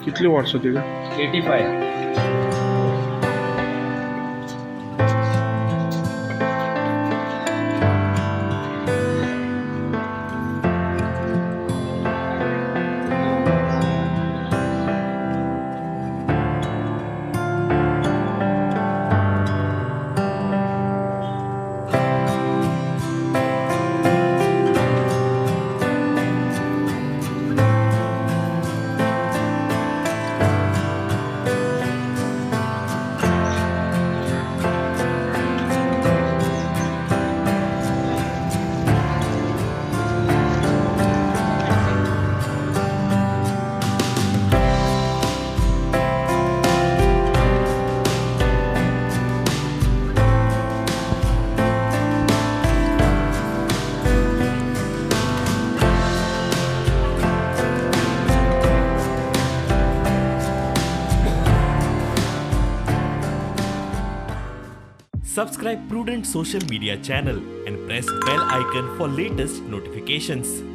कितली वॉट्स होती का? 85. Subscribe Prudent Social Media channel and press bell icon for latest notifications.